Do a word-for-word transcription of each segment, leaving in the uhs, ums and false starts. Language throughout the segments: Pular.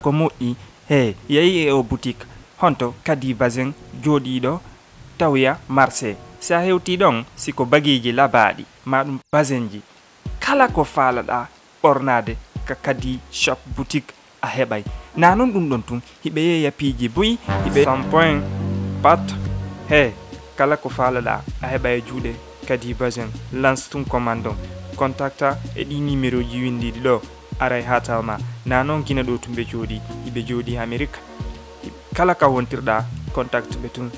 Ko moƴƴi, hee, yehi e oo boutique. Honto Kadi Bazin jooɗiiɗo Tawya Marché. Si a hewtii ɗon, si ko bagiiji labaaɗi, maa ɗum bazinji. Kala ko faalaɗaa ɓornaade ka Kadi Shop Boutique a heɓay. Naa non ɗum ɗon tun, hiɓe yeeya piiji buy, hiɓe shampoing, pat, he, kala ko faalaɗaa a heɓay e juuɗe Kadi Bazin. Lance tun commande on. Contacta e ɗii nimerooji winndiiɗi ɗoo, aray haatal ma. Naa non Gine ɗoo tun ɓe jooɗii, hiɓe jooɗii Amerik. Kala ka wontirɗaa, contact ɓe tun.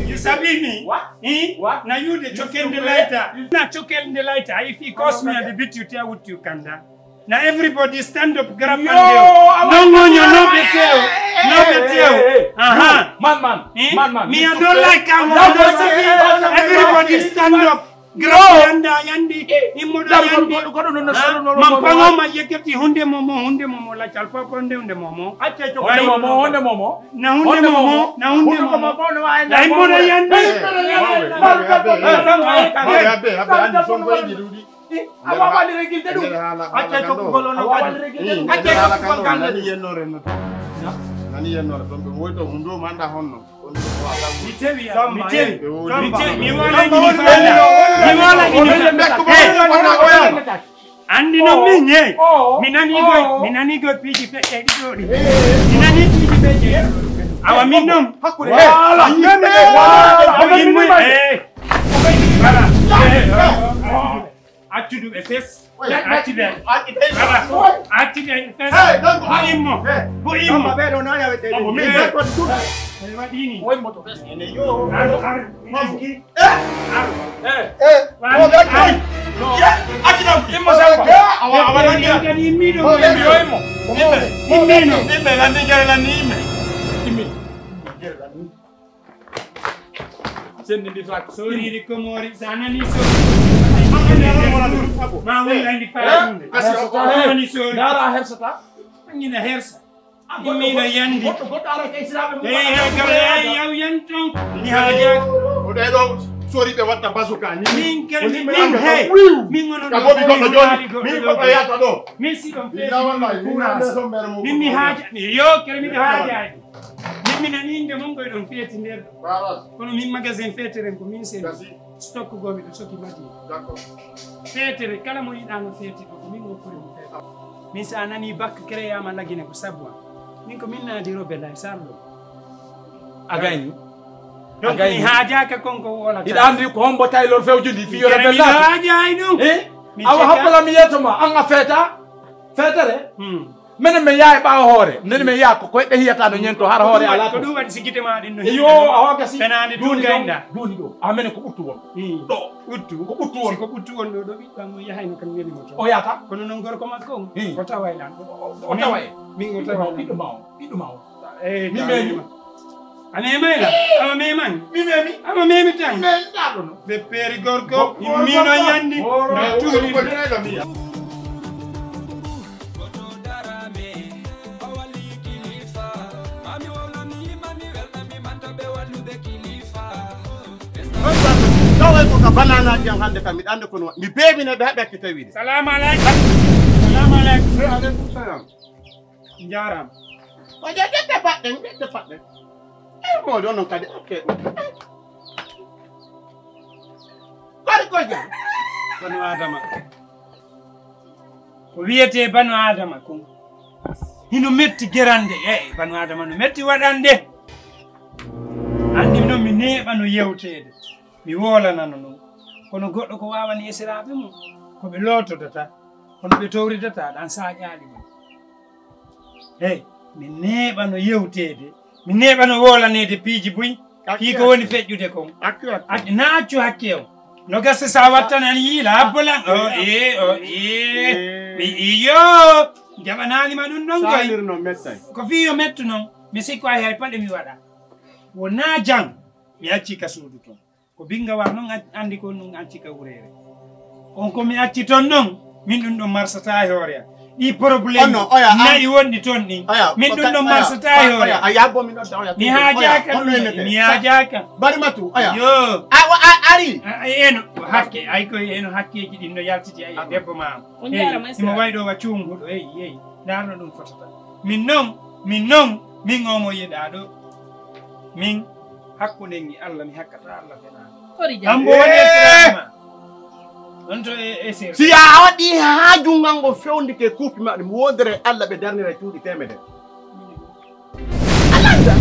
You sabi me? What? Eh? What? Na you the chokel the lighter. Na chokel the lighter. If he calls me and the beat you, tell what you can do. Now everybody stand up, grab and go. No, no, no, no, Beteo. No, Beteo. Aha. Man, man. Eh? Man, man. Me, I don't like how everybody stand up. Grab yanda, yandi. Immo da yandi. Man pango ma yeketi hunde momo, hunde momo, la chalpa hunde, hunde momo. Acce ko hunde momo, hunde momo. Na hunde momo, na hunde momo. Na immo da yandi. Awa wali regil de ɗum. Acce tokkugol on. Acce tokkugol kan. Nani yennore no. Nani yennore ton ɓe woyto hunde o manda honno. Mi tewi ya, mi tewi. Mi tewi, mi wala ni fa. Mi wala ni fa. Andi no min ye. Mi nani go, mi nani go piiji feƴƴe ɗiɗo ɗi. Mi nani piiji feƴƴe. Awa min non. Hakkude. Wala. Wala. Accu ɗum e fes. Accu ɗum. Accu ɗum e fes. Bo immo. Bo immo. Ɓe waɗi ni. Ar, ar, ar. Ar. Ar. Immo sa. Kadi immiɗo mo. Immo. Immiɗo. Immo. Immo. Lanni gere lanni immo. Immo. Senndindirtaake. Sooriiri Komoori, so a nanii sooriiri, ma woni anndi faayda. Kasi o ko a nanii sooriiri. Ndaara a hersataa. Anngina hersa. Immiino yandi. Goɗɗo, goɗɗo ara ka Israaɓe mum. Eey, eey, yaw yan ton. Mi haajaaki. O ɗee ɗoo sooriiɓe watta bazuka ni. Min kadi, min hey. Min onon ka bobi goɗɗo jooni. Min goɗɗo yaata ɗoo. Min si ɗon feewi. Min mi haaja. Yo, kere miɗo haajaaki. Min mi nanii innde mon ko eɗon feeti nder ɗo. Kono min magasin feeteren ko min seni. Stock goo miɗo soki Madina. Feetere kala mo yiɗaa no feeti ɗo ko min okkuri mo feetere. Min si a nanii bak créama lagine ko sabu an. Min ko min naadi robe lay sarɗo. A gayni. Donc mi haajaaka kon ko wala. Hiɗa anndi ko hombo taylor fewjundi fii yo robe lay. Haajaay ɗum. Eh? Awa hakkula mi yeeto ma an a feeta. Feetere. Hmm. Menen men yaha e ɓaawo hoore. Minen men yaha ko koye ɓe hiyata no ñento hara hoore alaa. Ko ɗum waɗi si gite maa ɗin no. Yo, a hoga si. Fenaande tun gaynda. Duuni ɗo. A menen ko ɓuttu won. Hmm. Ɗo. Ɓuttu. Ko ɓuttu won. Si ko ɓuttu won ɗo, ɗo ɓiɗɗo am o yahayno kam weli mo to. O yahata? Kono non gorko makko on, hmm, o taway lan. O, o, o taway. Min o taway lan. Ɓiɗɗo ma on. Ɓiɗɗo ma on. Eh, mi memi. A memay la? Ama memani? Mi memi. Ama memi tan? Mi memi ɗaɗo no. Ɓe peeri gorko, immiino yandi, ɓe tuuri. Ɗo way ko ka bananaaji an hannde kam, miɗa anndi kono mi beebine ɓe haɓe hakke tawiide. Salaamu aleykum. Salaamu aleykum. Wa aleykum salam. Njaaraama. Ko je ƴette paɗɗen, ƴette paɗɗen. Eh, moodi onon kadi, okke ɗum. Eh. Kori ko je? Banu Adama. Ko wiyetee banu Adama kon. Hino metti gerande, e banu Aadama no metti waɗande. Anndi non mi neeɓano yewteede, mi woolanano non. Kono goɗɗo ko waawani esiraaɓe mum, ko ɓe lootodata, kono ɓe towridata ɗan saaƴaali mum. Hey, mi neeɓano yewteede, mi neeɓano woolaneede piiji buy. Kii ko woni feƴƴude kon? Accu, accu. Ac-, na accu hakke on. No gasa sa wattanani yiila, habbo lan. O, ee, o, ee. Mi, iyo. Jaɓanaali ma ɗun ɗon koy. Saalirno mettay. Ko fii yo mettu non. Mi sikko ay hay paɗe mi waɗa. Wonaa jan. Mi acci ka suudu ton. Ko binga war non an-, andi ko non acci ka wureere. On ko mi acci ton non. Min ɗun ɗon marsata e hoore an. Ɗi problème. Oh non, oya, am-, nayi wonɗi ton ɗin. Oya, min ɗun ɗon marsata e hoore an. Oya, a yabbo min ɗon, oya, mi haajaaka ɗun, mi haajaaka. Bari matu, oya. Yo. A, wa-, a, ari. A, a, eno, ko hakke, ay koy eno hakkeeji ɗin no yaltiti ay e debbo ma. On jaarama, himo wayi ɗo wa cuunguɗo, ey, ey. Ndarno ɗun fotata. Min non, min non, min o mo yiɗaa ɗo. Min hakkunden e Alla, mi hakkata Alla fenaa. Kori jam. Ambo woni esiraaɓe ma. On to e, e sir. Si a waɗi haaju ngan ngo fewndike kuupi maɓɓe, mi wondere Alla ɓe darnira cuuɗi teemedere. Alanta.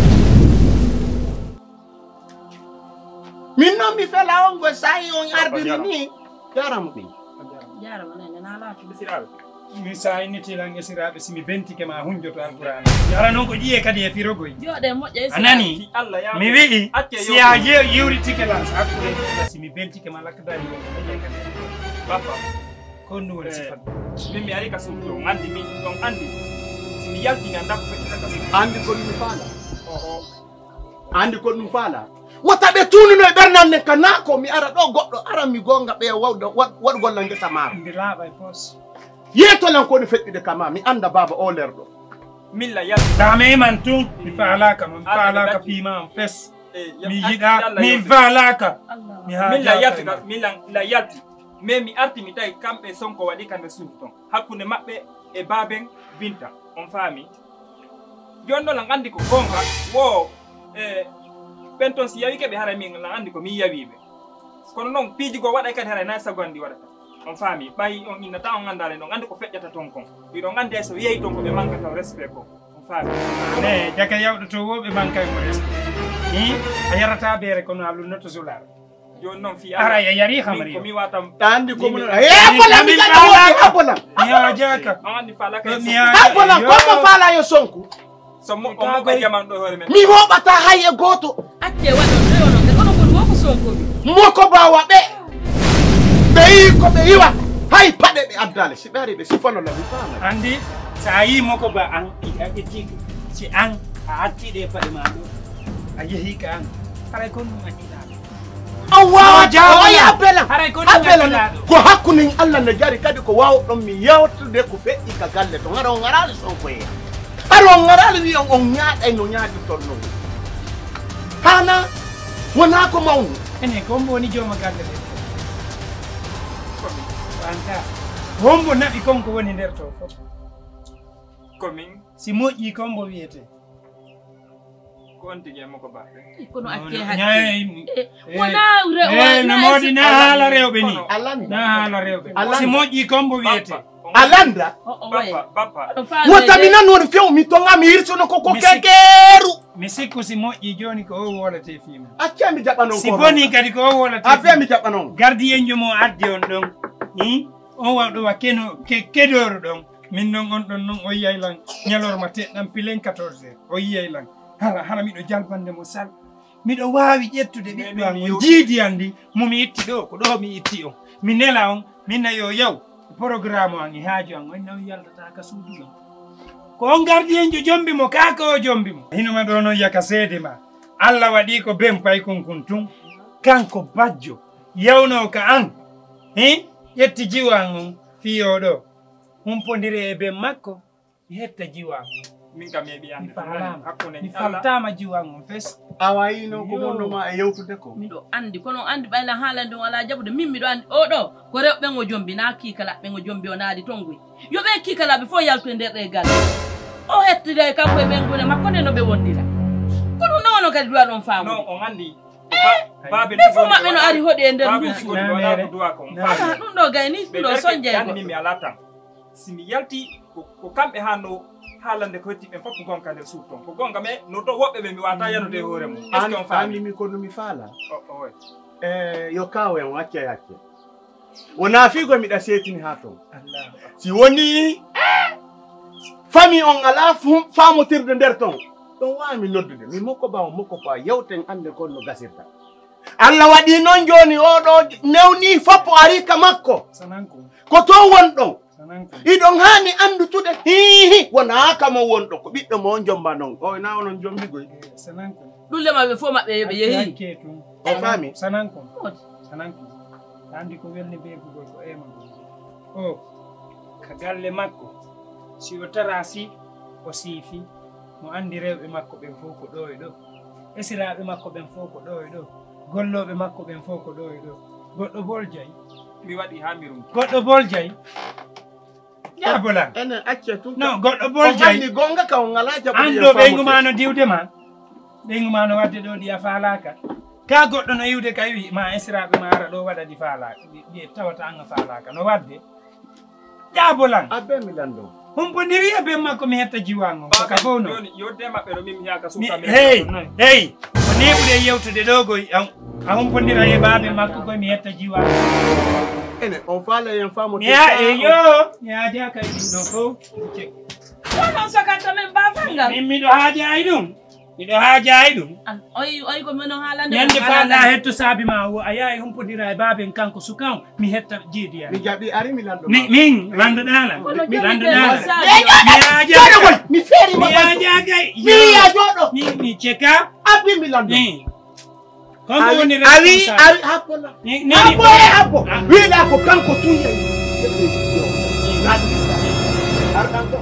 Min non mi fela on ngo sahi on ardini ni. Jaarama ɓe. Jaarama nene na laatu. Esiraaɓe. Mi sayniti lan esiraaɓe, si mi bentike ma hunjoto Alqur'aana. Hara non ko ƴiye kadi e firogoy. Jooɗe moƴƴa esiraaɓe. A nani? Mi wi'i, si a ye-, yewritike lan, hakkunde si mi bentike ma lakkadani on, ko ƴiye kadi. Bappa. Ko honɗun woni sifat? Min mi ari ka suudu ɗo, on andi min, on andi. Si mi yalti mi anda ko feƴƴata ka suudu. Andi ko mi faala. Oho. Andi ko ɗun faala. Wota ɓe tuununo e ɓernde an nden ka naa ko mi ara ɗo goɗɗo ara mi goonga ɓeya wawde waɗ-, waɗugol lan ngesa maaro. Ndi laaɓa e poos. Yeeto lan ko woni feƴƴude ka maa, mi anda baaba o lerɗo. Min la yalti. Taa mi iman tun, mi faalaaka mo, mi faalaaka fii maa on fes. Eh, mi yiɗaa, mi faalaaka. Mi haajaaka. Min la yalti, min la, la yalti. Mais mi arti mi tawi kamɓe Sonko waɗi ka nder suudu ton. Hakkunde maɓɓe e baaben Binta. On faami? Jooni non, an anndi ko goonga, wo, e, ɓen ton si yawike ɓe, haray min, an anndi ko min yawi ɓe. Kono non, piiji goo waɗay kadi, haray naa sago an ɗi waɗata. On faami? Ɓay on innataa, on anndaali, on anndi ko feƴƴata ton kon. Hiɗon anndi hay so yehi ton ko ɓe mankata respect ko. On faami? Ne, jaka yawɗo to wo ɓe mankay mo respect. Hi? A yarataa beere kono a lunnoto sulaar. Jooni non fii Alla, a yari min ko mi watan. Andi ko mun. Eh, abolan, mi faalaaka. Abolan. Mi haajaaka. Abolan, ko mo faala yo Sonko. So mo, o mo ɓe jaman ɗo hoore men. Mi woɓata hay e gooto. Acce waɗon ɗo, onon ɓe, onon woni wo ko Sonko wi. Mo ko baawa ɓe. Ɓe yi ko ɓe yiwa. Hay paɗe ɓe addaale. Si ɓe ari ɓe sifono la mi faama. Andi, sa yi mo ko ba an, i, a ƴetti ko. Si an, a atti ɗe paɗe ma ɗo. A yehi ka an. Haray ko ɗum a ɗiɗa. Awwa, o ya belan. Haray ko ɗum a ɗiɗa. Ko hakkunde Allah ne jari kadi ko waawɗon mi yawtude ko feƴƴi ka galle to. Hara on ngaraali Sonko e. Hara on ngaraali wi on, on ñaaɗay no ñaaɗirton non. Hana wona ko mawnu. Ene ko mbo woni jooma galle de. Wanta. Hombo naɓi kon ko woni nder to fof. Ko min. Si moƴƴi kon mbo wiyete. Ko on tigi e mo ko ba. Kono acce hakke. Wona rewɓe. No moodi na haala rewɓe ni. Na haala rewɓe. Si moƴƴi kon mbo wiyete. Alanda. Wota mi nan woni few mi tonga mi hirsono ko ko kekeru. Mi sikku si moƴƴi jooni ko o wolate fii ma. Acce mi jaɓa non. Si boni kadi ko o wolate. Abe mi jaɓa non. Gardiyenjo mo addi on ɗon. Hmm? On wawɗo wa keno ke-, kedoru ɗon. Min non on ɗon non o yiyay lan ñalorma teɗɗan pilen quatorze heures. O yiyay lan. Hara, hara miɗo jalbande mo sal. Miɗo waawi ƴettude ɓiɗɗo an on jiidi an ndi mo mi itti ɗo, ko ɗo mi itti on. Mi nela on, min na yo yaw. Programme an e haaju an, on non yaltata ka suudu non. Ko on gardiyenjo jombi mo, kaa ko o jombi mo. Hinuma ɗo non yaka seede ma. Alla waɗi ko ben pay kun kun tun. Kanko bajjo, yawno ka an. Hin? Ƴetti jiwo an on, fii o ɗo. Humpondire e ben makko. Mi hetta jiwa. Min kam mi heɓi annde. Mi faalaama. Hakkunde mi Allah. Faltaama jiwa on fes. A wayino ko wonno ma e yewtude ko. Miɗo anndi, kono on anndi ɓay lan haalande on alaa jaɓude. Min miɗo anndi, oo ɗoo, ko rewɓe ɓen o jombi, naa kiikalaaɓe ɓen o jombi, o naadi ton ngoy. Yo ɓee kiikalaaɓe fof yaltu e nder ɗee galle. O hettida e kanko e ɓen gure makko nde no ɓe wondira. Ko ɗum ɗoo wonoo kadi duwa ɗon faamude. Non, on anndi, ko ba-, baabe ɓe fof maɓɓe no ari hoɗi e nder nduu suudu. Wonaa ko duwa kon. Ah, ɗum ɗoo gayni, ɗum ɗoo sonjay goɗɗo. Min mi alaa tan. Si mi yalti, ko, ko kamɓe haa no Haalande ko hetti ɓen fof ko gonka nder suudu ton. Ko gonka, mais no to woɓɓe ɓe mi wata yanude e hoore mum. Est-ce que on faami? An mi ko no mi faala. O, o, oui. Eh, yo kaaw en wacce yacce. Wonaa fii ko miɗa seetini haa ton. Allahu akbar. Si wonii, eh, famii on alaa fu-, faamotirde nder ton. Ɗon waawmi noddude. Mi mokko ba, on mokko ba, yewten annden kon no gasirta. Alla waɗii non jooni oo ɗoo newnii fof o arii ka makko. Sananko. Ko ton wonɗon. Sananko. Hiɗon haani anndutude. Hiihi, wonaa ka mo wonɗo, ko ɓiɗɗo mo on jomba non. O, na onon jombigoy. Eh, Sananko. Ɗulle maɓɓe fof maɓɓe yo ɓe yehi. Hakke, hakke tun. O faami? Sananko. Wodi. Sananko. Anndi ko welni beebugol ko ema gol. O, ka galle makko. Si o tara si, o siifi. Mo anndi rewɓe makko ɓen fof ko ɗoo e ɗoo. Esiraaɓe makko ɓen fof ko ɗoo e ɗoo. Gollooɓe makko ɓen fof ko ɗoo e ɗoo. Goɗɗo Bol Jay. Mi waɗi haa mi runki. Goɗɗo Bol Jay. Jaabolan. Enen acce tun. Non, goɗɗo Bol Jay. On anndi gonga ka on ngalaa jaɓude. An ɗoo ɓeyngu ma no diwde ma. Ɓeyngu ma no waɗde ɗoo ɗi a faalaaka. Ka goɗɗo no iwde ka wi, ma esiraaɓe ma ara ɗoo waɗa ɗi faalaaka. Ɗi, ɗi tawata an a faalaaka. No waɗde. Jaabolan. Abbe mi lanndo. Humpondiri e ben makko mi hetta jiwango. Ko ka fow no. Jooni, yodde maɓɓe no min mi yaaka. Mi, suka mi hey, hetta non. Hey. Ko neɓude yewtude ɗoo goy. A, a humpondira e baabe makko goy mi hetta jiwango. Ene, on faala yen faamu. Mi ya, e yo. Mi ya jaka ɗum ɗoo fow. Kono sokanta men ba fangal. Min miɗo haaja e ɗum. Miɗo haajaayi ɗum. An, oy, oy, ko min on haalande. Ñande mo faa haalande. Hetto saabi ma o, a yahay humpondira e baaben kanko suka on, mi hetta jeedi an. Mi jaɓi ari mi lanndo. Mi, min, lanndo ɗaala. Kono mi jooni lanndo ɓe ɗaala. Mo saabi. Mi haajaa. Jooɗo koy, mi feeri mo. Mi haajaa kay. Mi yiya jooɗo. Mi, mi ceka. Abbi mi lanndo. Mi. Ko mo woni responsable? A wi, a wi, habbo la. Ni, ni, habbo e habbo. Ah. Wiɗa ko kanko tun yayi. Harɗan ko.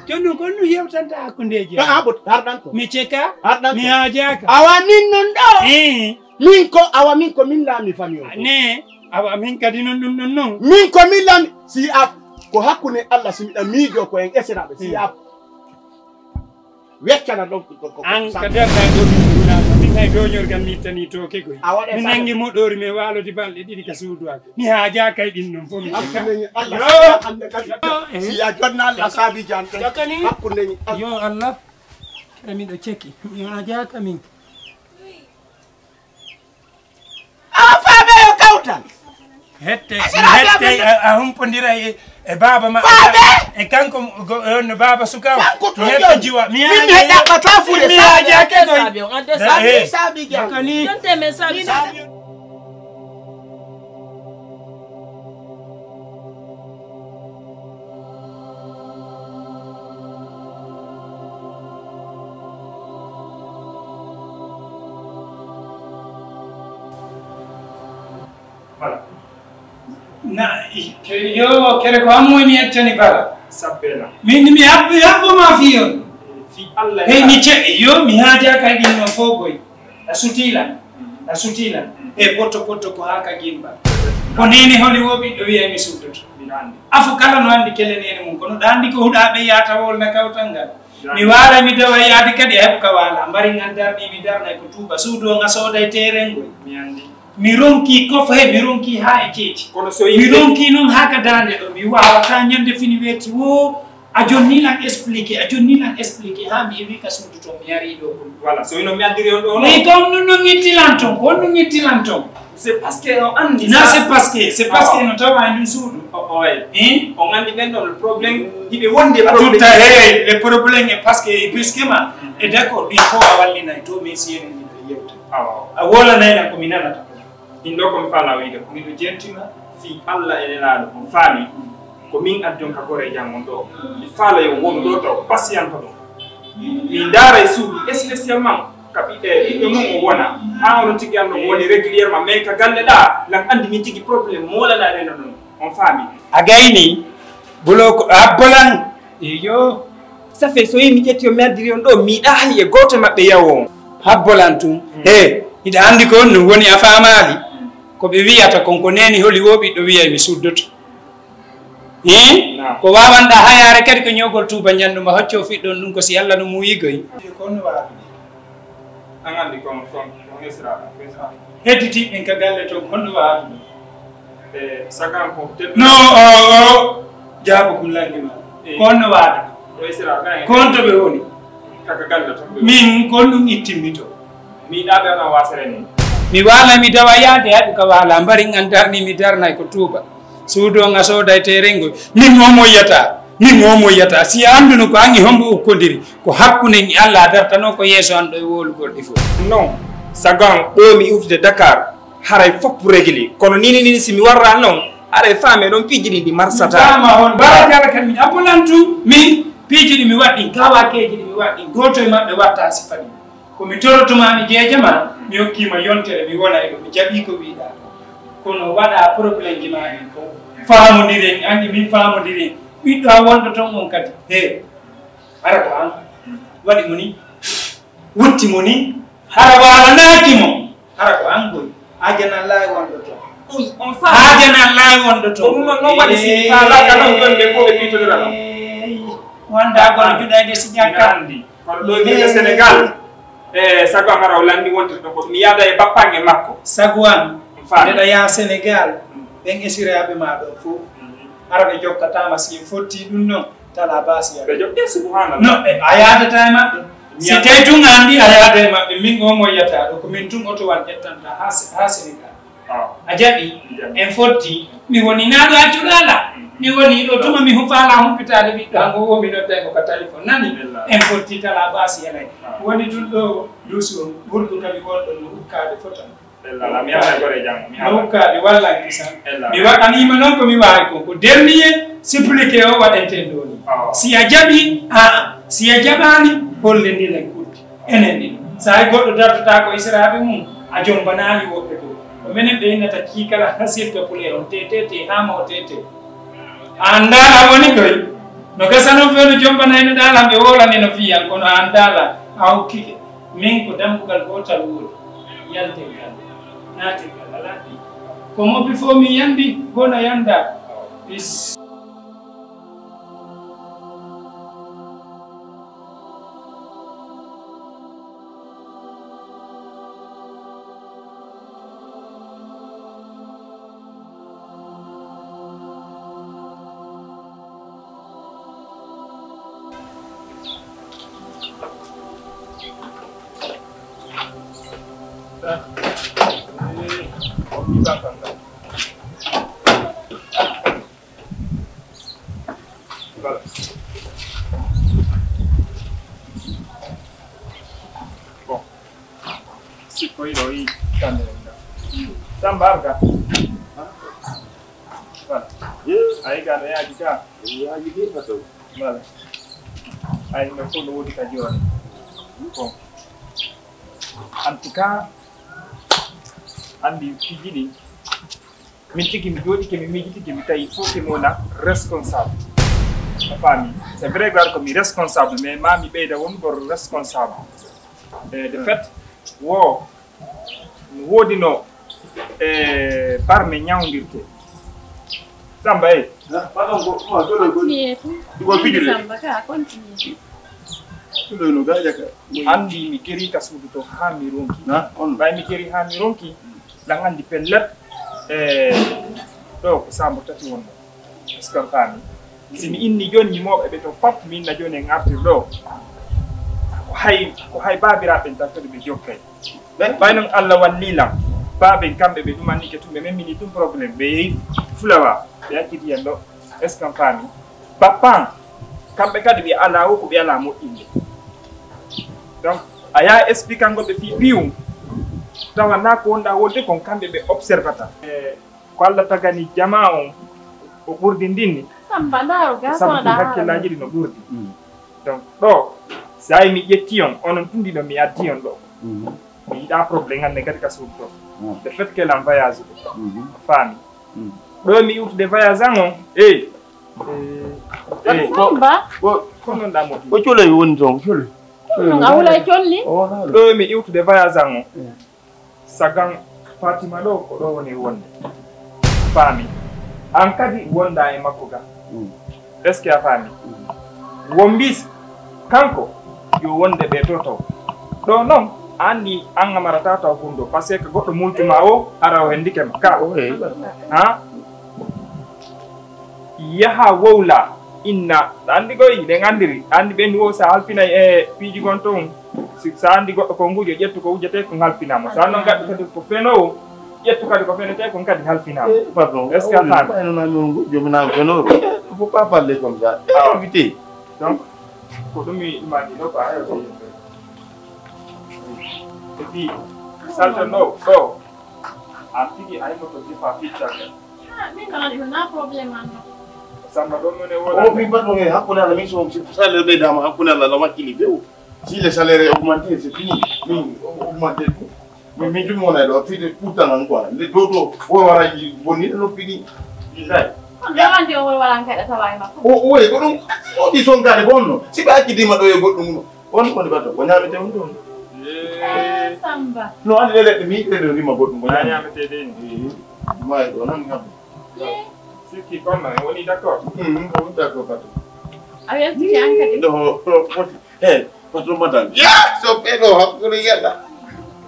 Jooni non, ko honno yewtanta hakkundeeji? Ah, habbo, harɗan ko. Mi ceka, harɗan ko. Mi haajaaka. Awa min non ɗoo. Eh. Min ko, awa min ko min laami fami on. Ne, awa min kadi non ɗum ɗon non. Min ko min laami, si a, ko hakkunde Allah si miɗa miijoo ko en esiraaɓe, si a. Weccana ɗon ko, ko, ko, an ka darɗaa ɗoo min ɗum laami. Min hay dooñorgal mi ittanii tooke koy. A waɗa mi nangi moɗoori mi waalodi balɗe ɗiɗi ka suudu an. Mi haajaa kay ɗin non fof mi. Hakkunde Allah, yo. Hannde kadi. Yo, eh. Si a jonna Allah saabi jan tan. Dakani. Hakkunde Allah. Yo Allah. Kadi miɗo ceki. Mi haajaaka min. Awa faame yo kawtal. Hette, mi hette, a, a humpondira e, e baaba ma. Faame? E kanko, go, e on no baaba suka o. Kanko tun hette jooni. Jiwa. Mi min mi haaja, heɗaɓɓata fure mi saabe. Haaja ke goy. Saabe on, adde saabe, eh, saabe jam. Dakani. Jonte men saabe. Min saabe. Voilà. Na, ke-, yo, kere ko an moy mi ettani bala. Sabbena. Min, mi habbu, habbu ma fi on. Fi Allah. Hey, mi ce-, yo, mi haaja kay ɗin no fogoy. A sutii lan. A sutii lan. E potto potto ko haa ka gimba. Ko neene holi wo ɓiɗɗo wi'ay mi suddoto. Miɗo anndi. Afo kala no anndi kele neene mum, kono ɗa anndi ko huɗaaɓe yaata wol na kawtal ngal. Mi waala mi dawa yaade kadi a heɓu ka waala. Mbari ngal darɗi mi darnay ko tuuba. Suudu on a sooday teerengoy. Mi anndi. Mi ronki kof he, mi ronki haa e ceeci. Kono so mi yimɓe ronki non haa ka daande ɗo, mi waawata ñande fini weeti woo. A jonni lan expliqué, a jonni lan expliqué, haa mi heɓi ka suudu to mi ari ɗo. Voilà, so ino mi addiri on ɗo, no? Mi kon no, no ngitti lan ton, kon no ngitti lan ton. C'est parce que on anndi. Non, ça, c'est parce que, c'est parce que no tawa e ndun suudu. Oh, oh, ouais. Hein? On anndi ɓen ɗon, le problème, hiɓe wondi e problème. Tutta, hey, le problème est parce que, puisque ma, et d'accord, il faut a wallinay to, mais si en yewta. Awa. A wolanay lan ko mi nanata. Min ɗoo ko mi faalaa wi'ude ko miɗo jentina fii Alla e Nelaaɗo, on faamii? Ko min addi on ka Goree Jam on ɗoo. Mi faalaa yo won ɗoo taw pasiyanto ɗon. Min ndaara e suudu spécialement ka ɓiɓɓe, ɓiɓɓe mum o wona. Haa onon tigi anndon woni régulièrement, mais ka galle ɗaa, lan anndi min tigi problème moolanaa ɗen non. On faamii? A gaynii, bulo ko habbo lan. Iyo. Ça fait, so yii mi ƴetti on, mi addiri on ɗoo, mi yiɗaa hay e gooto maɓɓe yawo on. Habbo lan tun. Mm. He, hiɗa anndi ko on ɗum woni a faamaali? Mm. Ko ɓe wi'ata kon ko neeni holi woo ɓiɗɗo wi'ay mi suddoto. Hii? Naam. Ko waawanɗaa hayaare kadi ko ñoogol tuuba ñanndu ma hoccoo fiɗɗon ɗum ko si Alla no muuyigoy. Ko on no waawi. An anndi kon, kon, kon esra, esra. Hedditiiɓe ɓen ka galle ton, honno waawata ɗum? E, sagan ko teddu- No, o, o, jaabu kun lanndi ma. E. Ko honno waawata ɗum? Ko on to ɓe woni? Kaka galle ton ɓe woni. Min, ko on ɗum ittimmi to? Mi yiɗaa ɓe on a waasere ni. Mi waala, mi dawa yaade, haɗu ka waala, mbarin an darni, mi darnay ko tuuba. Suudu on a sooday teerengoy. Min o moyyata, min o moyyata. Si a annduno ko an e hombo ukkodiri, ko hakkunde e Allah a dartano ko yeeso an ɗo e wowlugol ɗi fof. Non, sago an ɗo mi iwtude Dakar, haray fof réglé. Kono nini nini si mi warra non, haray faame ɗon piiji ɗi ɗi marsata. Mi faama on, bara jala kan min abulantu, min piiji ɗi mi waɗɗin, kawakeeji ɗi mi waɗɗin, gooto e maɓɓe watta sifa ɗi. Ko mi toroto ma, mi jeeja ma, mi hokkii ma yontere, mi wona e ɗum, mi jaɓii ko wiiɗaa. Kono waɗaa problèmeji maa ɗin fof. Faamondiren, anndi min faamondiren. Ɓiɗɗo an wonɗo ton on kadi. He, hara ko an waɗi mo ni? Wutti mo ni? Hara waalanaaki mo? Hara ko an koy. Ajanallaahi wonɗo ton. Ɗum on faa. Ajanallaahi wonɗo ton. Ko ɗum non, non waɗi si faalaaka non, jon ɓe fof ɓe piitodira non. Eey, wonda kono juɗayde si ƴakka. Ina anndi. Kono ɗo mi Sénégal, e sago an hara o lanndi wontirɗo ko mi yaada e bappange makko. Sago an, faami. Neɗɗo yaa Sénégal, ɓen esiraaɓe maa ɗon fof, hara ɓe jokkataama si en fotti ɗum non, tala baasi ɓe jokki, subhanallah. No, e, a yaadata e maɓɓe. Si tawi tun a anndi a yaada e maɓɓe, min o mo yiyata ɗo, ko min tun oto wan ƴettanta haa Se-, haa Sénégal. A jaɓi? Mi jaɓi. En fotti. Mi woni naaɗo accuɗo ala. Mi woni ɗo tuma mi hufaala humpitaade ɓiɗɗo hango wo mi nodday ko ka téléphone. Nani? Ella. En fotti tala baasi elay. Woni tun ɗo duusu on, ɓurdu ka mi wonɗon no ukkaade fotan. Ella, mi haala gore jam. Mi No haala. Ukkaade wallan kisan. Ella. Mi waɗaniima non ko mi waawi ko. Ko dernier suppliqué o waɗenten ɗo ni. Si a jaɓi, a'a. Si a jaɓaani, hollendiren kuuɗe. Enen ɗin. Sahay goɗɗo dartotaako esiraaɓe mum, a jombanaali woɓɓe goo. Ko menen ɓe innata kiikala hasirta pule on, te, te, te, haa ma o te, te. A anndaa a woni koy. No gasa non fewno jombanayno ɗaala, ɓe wowlani no fiyan, kono a anndaa la, a hokkike. Min ko dambugal gootal woodi. Yalten gal, naaten gal, alaa ɗi. Ko moɓi fof mi yandi, gona yanda. Is. Voilà. Bon. Si koy ɗo i kande. Samba arga. Voilà. Ayi ga ɗo yaaji ka. Yaaji ɗi ka ɗo. Voilà. Ayi no fof no woodi ka jooni. Bon. En tout cas, anndi piiji ɗi. Min tigi mi jooɗike, mi miijitike, mi tawi il faut que mi wona responsable. A faami? C'est vrai, gar ko mi responsable, mais ma mi ɓeyda won gor responsable. E de fait, wo no woodino e barme ñawndirte. Samba, e? Continuer tu. Ɗigo fijude. Samba ka, continuer. Ɗigo no gaja ka. Anndi mi geri ka suudu to haa mi ronki. Na, on. Ɓay mi geri haa mi ronki. Ɗan anndi pellet, e, ɗo ko saambo tati wonno. Est-ce que on faami? Si mi inni jooni ñimooɓe ɓe to pap, mi inna jooni en artir ɗo. Ko hay, ko hay baabiraaɓe ɓen tan kadi ɓe jokkay. Ɓay non Allah wallii lan. Baaben kamɓe ɓe ɗumannike tun, ɓe memmini tun problème. Ɓe yehi Fulawa, ɓe acciti en ɗo. Est-ce que on faami? Bappan, kamɓe kadi ɓe alaa wo ko ɓe alaa moƴƴinde. Donc, a yaha expliquango ɓe fii ɓiyum, tawa naa ko wonɗaa wolde kon kamɓe ɓe observata. E ko Alla tagani jamaa on, o ɓurdi ndin ni, Samba, ndaaro ko gaa sabu kono fii ɗaa hakkillaaji ɗi no ɓurdi. Mm. Donc, ɗo, si a yi mi ƴetti on, onon tun ɗiɗo mi addi on ɗo. Mhm. Mi yiɗaa problème hannde kadi ka suudu to. Mm. Le fait que lan voyage ɗo. Mhm. Faami. Mm. Ɗo mi iwtude voyage an on, eh, Eh, Samba. Ko, ko non ɗa mo. Ko coloy woni toon, coloy. Ɗum a hulay colli? O wonaa ɗo. Ɗo mi iwtude voyage an o. Eh. Sagan Fatima ɗo, ko ɗo woni wonde. Faami. An kadi wonda e makko ga. Mm. Est-ce que a faami? Mm. Won bis, kanko, yo wonde ɓe to taw. Ɗo non, a anndi an a marata taw hundo, parce que goɗɗo multuma o, hara o hendike ma. Ka. O heewi. Ha? Yaha wowla, Inna, ɗa anndi koy, ɗen anndiri. Anndi ɓen wo sa halfinay e piiji gon ton. Si, sa anndi goɗɗo ko ngujo, ƴettu ko wujjetee, ko halfinaa mo. Sa non gaɗɗo kadi ko fenoowo, ƴettu kadi ko fenetee kon kadi halfinaa mo. Eh, pardon. Est-ce que a faami? Ɓay no nami on ngujo, mi nami fenoowo. Eh, faut pas parler comme ça. Ah. Évitez. Donc, ko ɗum mi imagine quoi. Et puis, saltan ɗo, ɗo. An tigi a yimoto defa fii caggal. Ah, min kala ɗum na problème an non. Samba ɗon non e wala. Oh, min pardon, eh, hakkunde Alla, min so, si salaire ɓeydaama, hakkunde Alla, no wakkili few. Si le salaire est augmenté, c'est fini. Min, augmenté tout. Min, min jummo na ɗo, fide pourtant an quoi. Nde ɗo ɗo, o wara bonni no fini. Billahi. On ɗo wandi o wala an kadi a tawa e makko. O, o, e ko ɗum, o ɗi son kadi bonno. Si ɓe accidima ɗo e goɗɗum no. On woni bato, ko ñaamete on ɗon. Eh. Ah, Samba. No, andi ɗe leɗɗe, mi yiɗi ɗe rima goɗɗum, ko na ñaamete. Ñaametee ɗe ni. Eh, maayi ɗo, nan ngam. Eh. Sikki konno, en woni d'accord? Mhm, on woni d'accord, bato. A weltike an kadi? Ɗo, ɗo, foti. Eh, bato madan. Ya, so ɓe ɗo, hakkunde yalla.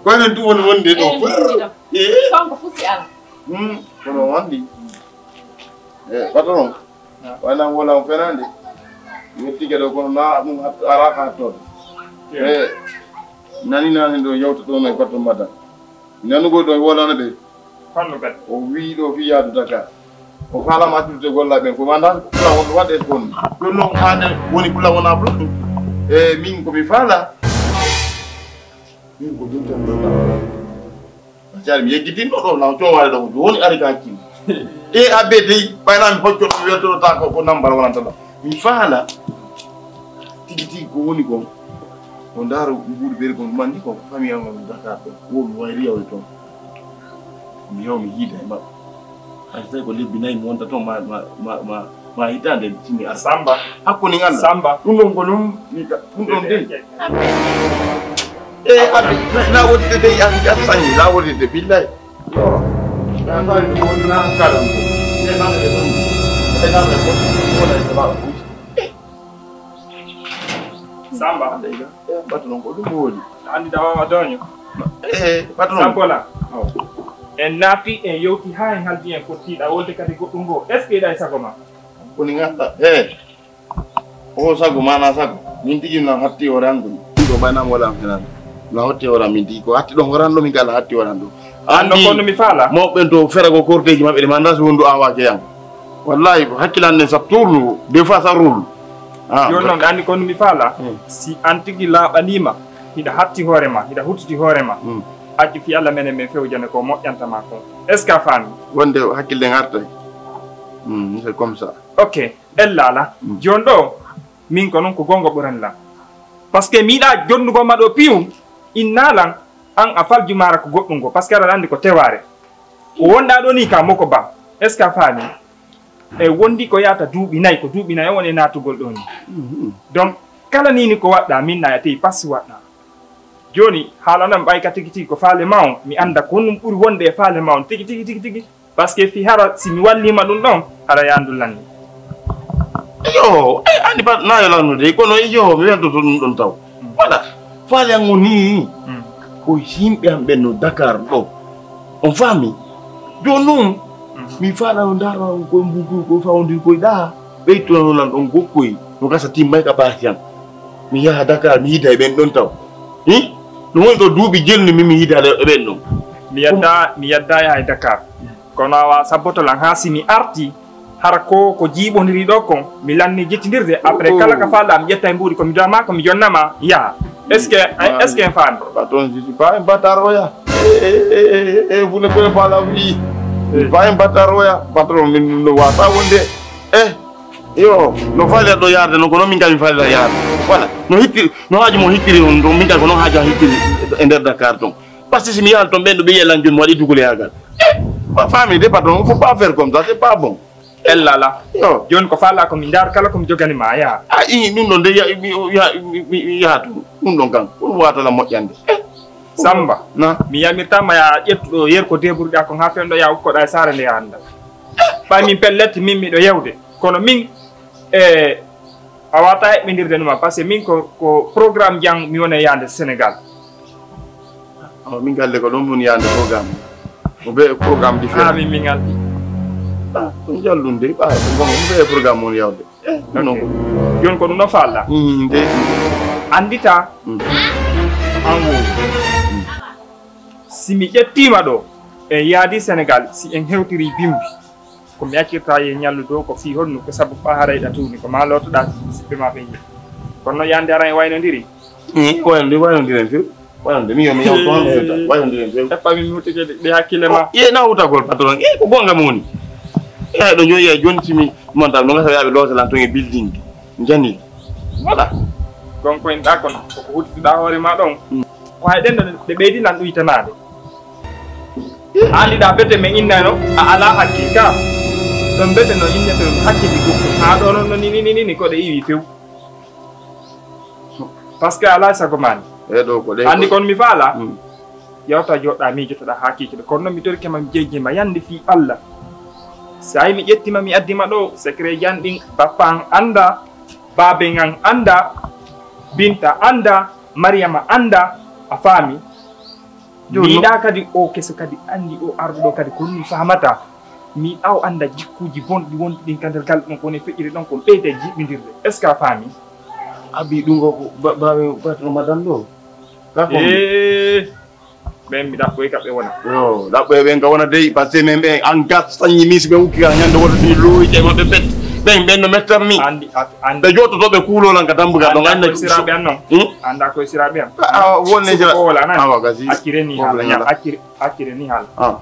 Ko enen ɗum woni wonde ɗo. Eh, mi ɗo. Eh. Sonko fusi ala. Hmm, kono wandi. Eh, patron. Waylan wala on fenaande. Yettike ɗo kono na ɗum hat-, alaa ka hattoode. Eh, nani nani ɗo yewta ɗo no e patron madam. Nanugol ɗo e wolana ɓe. Fannu kadi. O wii ɗo fii yaadu Dakar. O faalama accude golla ɓen ko wanda kula won waɗe kon. Ɗum non haade woni kula wona plan. E min ko mi faala. Min ko ɗum tan ɗo. Jari mi yejjitinno ɗo, na coowaade ɗo, ko jooni ari ka hakkille. E A B D, ɓay na mi hocco ɗo, mi weltoto ta ko, ko nambara wonanta ɗo. Mi faala tigi tigi ko woni kon. Ko ndaaro mbuuɗi ɓeri kon, ɗum anndi ko famille am Dakar ɗo. Wo mi wawi riyawde toon. Mi yaw mi yiida e maɓɓe. Hay so tawi ko lebbi nayi mi wonta toon, ma, ma, ma, ma, ma hitaande tini ar. Samba. Hakkunde ngal. Samba. Ɗum ɗon ko ɗum, mi ka-, ɗum ɗon de. Eh, abi, na, na wodde de, abi, abi sanyi, na wodde de, billahi. Yo. Na sanyi ko woni na kalam. Ne na me don. Ne na me don. Wala e ba. Samba. Eh, batu non ko ɗum woni. Andi da wawa doño. Eh, batu non. Sambola. Oh. En naati, en yewti haa en haldi en fotti ɗa wolde kadi goɗɗum go. Est-ce que ɗa e sago ma? Woni ngannduɗaa, he, o sago, maanaa sago, min tigi na hatti hoore an ɗum. Ɗum ɗo ɓay na mo wala an fenaande. Na hatti hoore an min tigi. Ko hatti ɗon hoore an ɗo, min kala hatti hoore an ɗo. An no kono mi faala? Mawɓe ɓen to fera ko korteeji maɓɓe ɗi, ma ndaa si wondu an waake an. Wallahi, ko hakkilande sa tourne, des fois ça roule. Ah, jooni non, anndi kono mi faala? Hmm. Si an tigi laaɓaniima, hiɗa hatti hoore ma, hiɗa huttiti hoore ma. Hmm. Accu fii Alla menen men fewjane ko moƴƴanta ma kon. Est-ce que a faami? Wonde hakkille ngartay. Hmm, c'est comme ça. Ok, ella ala. Mm. Jooni ɗo, min ko non ko gonga ɓuran lan. Parce que mi yiɗaa jonnugol ma ɗo piiw, inna lan, an a fal jumaara ko goɗɗum go. Parce que aɗa anndi ko tewaare. Ko wonɗaa ɗo ni ka moko ba. Est-ce que a faami? E wondi ko yaata duuɓi nayi, ko duuɓi nayi on e naatugol ɗo ni. Mhm. Donc, kala ni ni ko waɗɗaa, min na a teyi passi waɗɗaa. Jooni, haala non ɓay ka tigi tigi ko faale ma on, mi annda ko honɗum ɓuri wonde e faale ma on tigi tigi tigi tigi. Parce que fii hara si mi walliima ɗum ɗon, hara yaandu lanni. Iyo, eh, anndi ba, na yo lannude, kono iyo, mi weltoto ɗum ɗon taw. Mm. Voilà, faale an on nii, mm, ko yimɓe an ɓen no Dakar ɗo. On faami? Jooni non, mm, mi faala no ndaara on koye mbuuɗu, koye fawondiri koye ɗaa, ɓeytono lan ɗon gokkoy, no gasa timmay ka baasi an. Mi yaha Dakar, mi yida e ɓen ɗon taw. Hi? No woni ɗo duuɓi jelni mi, mi yidaade e ɓen ɗon. Mi yadda, mi yadda yaha e Dakar. Kono awa sabboto lan haa si mi arti, hara ko, ko jiiɓondiri ɗo kon, mi lanni jittindirde. Après, oh, kala ka faalɗaa, mi ƴetta e mbuuɗi, ko mi dama, ko mi jonnama, yaha. Est-ce que, est-ce que en faami? Patron, je suis pas un bâtard, oya. Eh, eh, eh, eh, eh, vous ne pouvez pas la vie. Je suis pas un bâtard, oya. Patron, min no wata wonde. Eh, yo, no faale ɗo yaade, no ko non min kam mi faale yaade. Voilà. No hitti, no haaju mo hittiri on, ɗon min kam ko non haaju an hittiri e nder Dakar ton. Parce que si mi yahan ton, ɓen ɗo ɓe yi'ay lan jooni mi waɗi duguleyaagal. Eh, ma famille de patron, faut pas faire comme ça, c'est pas bon. Ella la. Yo. Jooni ko faalaa ko mi ndaar kala ko mi jogani ma, yaa. Ah, i, ɗum ɗon de, ya, mi, ya, mi, mi, mi yaha tun. Ɗum ɗon kan, ɗum waata la moƴƴande. Eh. Samba, na? Mi yamirtaa ma yaa ƴettu ɗo yeru ko deburɗaa kon haa fewndo yaa ukkoɗaa e saare nde yaa annda. Ɓay min pellet, min miɗo yewde. Kono min, e, a waawataa eɓɓindirde numa, parce que min ko, ko programme jang mi wona yaande Sénégal. Awa, min galle ko ɗon woni yaande programme. Ko be programme différent. Ah, min, min ngalɗi. Ah, ɗum jallunde, ɓaawo, ɗum gonga, ɗum ɓe programme on yawde. Eh, non ko. Jooni ko ɗum ɗon faalɗaa? Mm, de. Anndita, mm, an woowi. Mm. Si mi ƴettiima ɗoo, en yaadi Senegal, si en hewtirii bimbi, ko mi accirta e ñallu dow ko fii honno, ko sabu faa haray ɗa tuuni, ko maa lootoɗaa siɓɓe maa ɓe yiya. Kono no yande aran e waynondiri? Mm, waynondiri, waynondiren few. Wonande mi yo mi yawtu hon e hewta. Wonande mi few. Eppa mi muti kadi ɗi hakkille ma. Ye na wutagol patron. E ko gonga mo woni. E ɗo joyi e jonti mi monta no ngasa yaɓe loota lan ton e building. Jani. Voilà. Kon ko en ɗa kon ko ko huttituɗa hoore ma ɗon. Mm. Ko hay ɗen ɗo ɗe ɓeydi lan ɗuytanaade. Anndi ɗa bete men innano a ala hakkil ka. Ɗon bete no innete ɗon hakkilli gukko. Ha ɗo non no ni ni ni ni ko ɗe iwi few. Parce que alaa e sago maa ni. Eɗo ko ɗe anndi ko kon mi faala. Mm. Yawta joɗɗa miijotoɗa haa kiikiɗe. Kono non mi torike ma mi jejji ma yande fii Allah. Sa'i mi ƴetti ma mi addi ma ɗo, secret jan ɗin, pappa an annda, baaben an annda, Binta annda, Mariyama annda, a faami? Jooni mi yiɗaa kadi o keso kadi anndi o arɗo ɗo kadi ko ɗum faamata. Mi yiɗaa o annda jikkuuji bonɗi wonɗi ɗin ka nder galle ɗon, ko woni e feƴƴude ɗon, ko ɓeyda jiɓindirde. Est-ce que a faami? Abi ɗum ko ba-, baaɓe batno madan ɗo. Ka ko ee, ɓen mi ɗaɓɓoy ka ɓe wona. Yo, ɗaɓɓoy ɓen ka wona dey, parce que men ɓen an gas sañi mi si ɓe ukki kan ñande woto si looyi e maɓɓe bet. Ɓen, ɓen no mettan mi. Anndi, a-, anndi. Ɓe joototo ɓe kuuloo lan ka dambugal ɗon, annda annda koye siraaɓe an non. Hmm? Annda koye siraaɓe an. Ah, ah, wonne sira-, ko wala nan. Awa, gasi. Accire ni haala, problème ña-, ala. Accire, accire ni haala. Ah.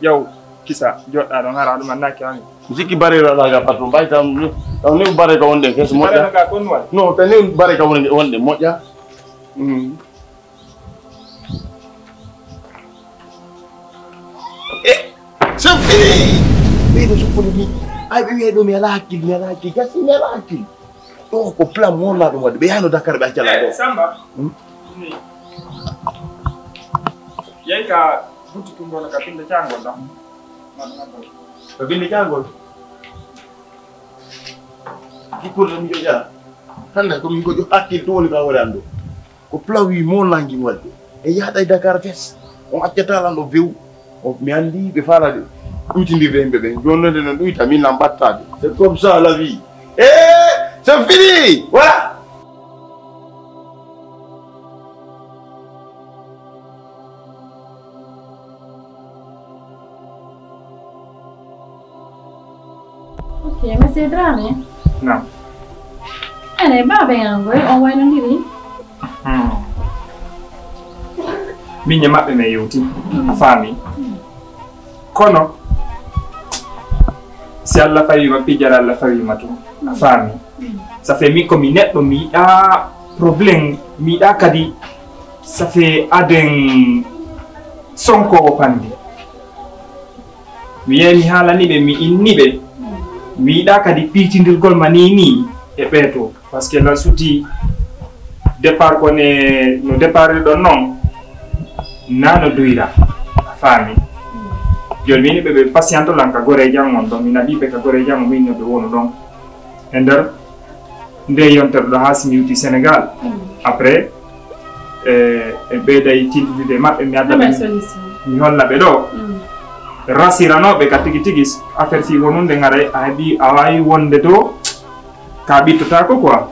Yow, kisa, joɗɗa ɗon, hara ɗum annaki an. Mi sikki bare ɗo ala ga patron, bay tam, tam ni bare ka wonde, kes moƴƴa. Bare ka kon wala? No, tan ni bare ka wonde, wonde moƴƴa. Hmm. Eh, c'est fini! Ɓeyɗo soppude ni. Ay, ɓe wi'ay ɗo mi alaa hakkil, mi alaa hakkil. Gasi, mi alaa hakkil. Ɗo ko plan mo wonnaa ɗum waɗde. Ɓe yahno Dakar, ɓe acca lan ɗo. Eh, Samba. Hmm? Ni. Yen ka butti tumbono ka binde caangol ɗon. Ka binde caangol? Ki kurɗe mi joƴa. Hannde ko min ko jo hakkil to woni ka hoore an ɗo. Ko plan wi mo nangi mo waɗde. E yahɗa e Dakar fes. On accata lan ɗo few. O, mi anndi ɓe faalaade ɗuytindirde yimɓe ɓen. Jonnde non ɗuyta, min lan ɓattaade. C'est comme ça la vie. Eh, c'est fini. Voilà. Ok, monsieur Dramé. Naam. Ene, baaben an ngoy, on waynondiri? Hmm. Min e maɓɓe men yewti. Hmm. A faami? Hmm. Kono, si Allah fawi ma, pijara Allah fawi ma tun. A faami? Hmm. Ça fait min ko mi neɗɗo, mi yiɗaa problème, mi yiɗaa kadi, ça fait aden sonkoowo pandi. Mi yehi mi haalani ɓe, mi inni ɓe. Mi yiɗaa kadi piitindirgol ma nii nii e ɓee too. Parce que lan suti départ ko ne, no départ ɗon non, naa no duyra. A faami? Jooni mi inni ɓe, ɓe patiente lan ka goreejo an on ɗon. Mi naɓii ɓe ka goreejo an on, mi inni ɓe wonu ɗon. E nder nde yontere ɗo haa si mi iwti Senegal. Mm. Après, eh, en ɓeyday tintude e maɓɓe, mi adda ɓe, mi holla ɓe ɗo. Mm. Rasiranooɓe ka tigi tigi, affaire si wonunde ngaray, a heɓi, a waawi wonde to, ka ɓittotaako quoi.